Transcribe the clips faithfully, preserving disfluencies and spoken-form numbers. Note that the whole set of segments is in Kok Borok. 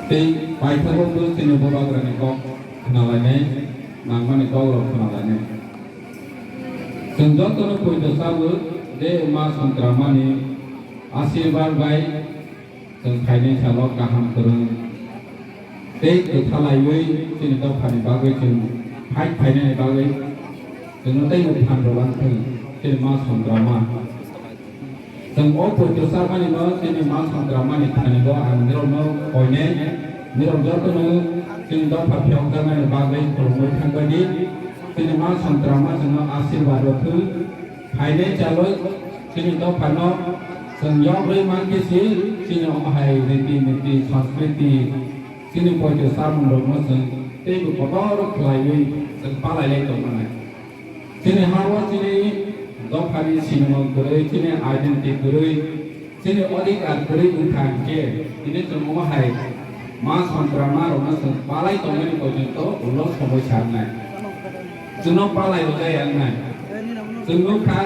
Tei paithago bo chini bubagrani kok khwnalainai, nangmani kokrok khwnalainai. Chwng jotono poito sabo je Ma Songkramani asirwad bai chwng phainai salo kaham kwrwng tei kwthalaiwi chini dophani bagwi chwng fight phainani bagwi chwngno teibo phan rwlang thung chini Ma Songkrama. Chwng o poito chamani no chini Ma Songkramani thani bo ang nirokno koinai, nirok jotono chini dopha phiyokjaknani bagwi khulumwi thangbai di. Chini Ma Songkrama chwngno asirwad rw thung. Phainai chalo chini dophano chwng yogrwi mankhe si chini omo hai riti niti, sanskriti, chini poito chamung rokno chwng teibo kotor khlaiwi chwng palailai tongmani. Chini hao chini dophani sinimung kwrwi, chini identity kwrwi, chini odhikar kwrwi wngkha hinkhe, tini chwng omo hai Ma Songkrama rokno chwng palai tongmani porjonto ulo somoi sa wngnai. Chwngno palai rwjaya wngnai. Chwng nukha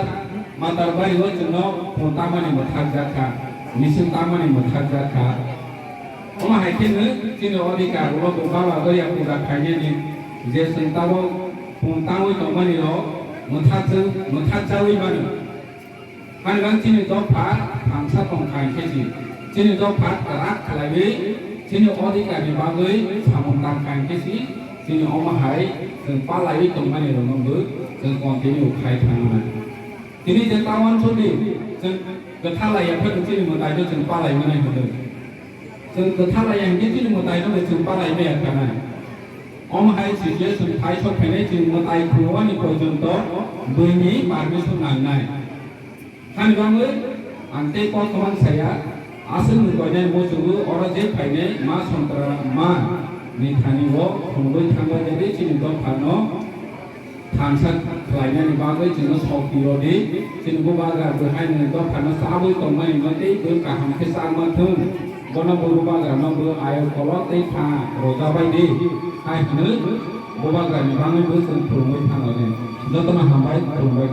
Matar Bari o chwngno phone tamani mwthakjak kha, misil tamani mwthakjak kha. Omo hai kheno chini odhikar ulo bo baba doya puja khainani je chwng tabok phone tangwi tongmani rok mwthak chwng mwthak chawi mano. Ani bang chini dopha thansa tong kha hinkhe si, chini dopha kwrak khlaiwi chini odhikar ni bagwi samung tang kha hinkhe si, chini omo hai chwng palaiwi tongmani rokno bo chwng continue khai thangna. Tini je ta uansukdi, chwng kwtha laiya phano chini mwtaino chwng palai manai hwnwi. Chwng kwtha laiya hinkhe chini mwtaino bo chwng palai maya khanai. Omo hai situation phai sok phainai chwng mwtai khulumani porjonto buini permission nangnai. Hani bagwi ang tei kok kwbang saya, aswk ni koinai muchungo oro je phainai Ma Songkramani thani o khulumwi thangbai jadi chini dophano thansa khlainani bagwi chwngno sokti rw di. Chini bubagra bwhaino dophano chabwi tongmani no tei bw kaham khe chakma thung. Bono bo bubagrano bo ayo kolok tei pha rwjabai di. Hai hwnwi bubagrani bagwi bo chwng khulumwi thanglai di. Jotono hambai, khulumbai.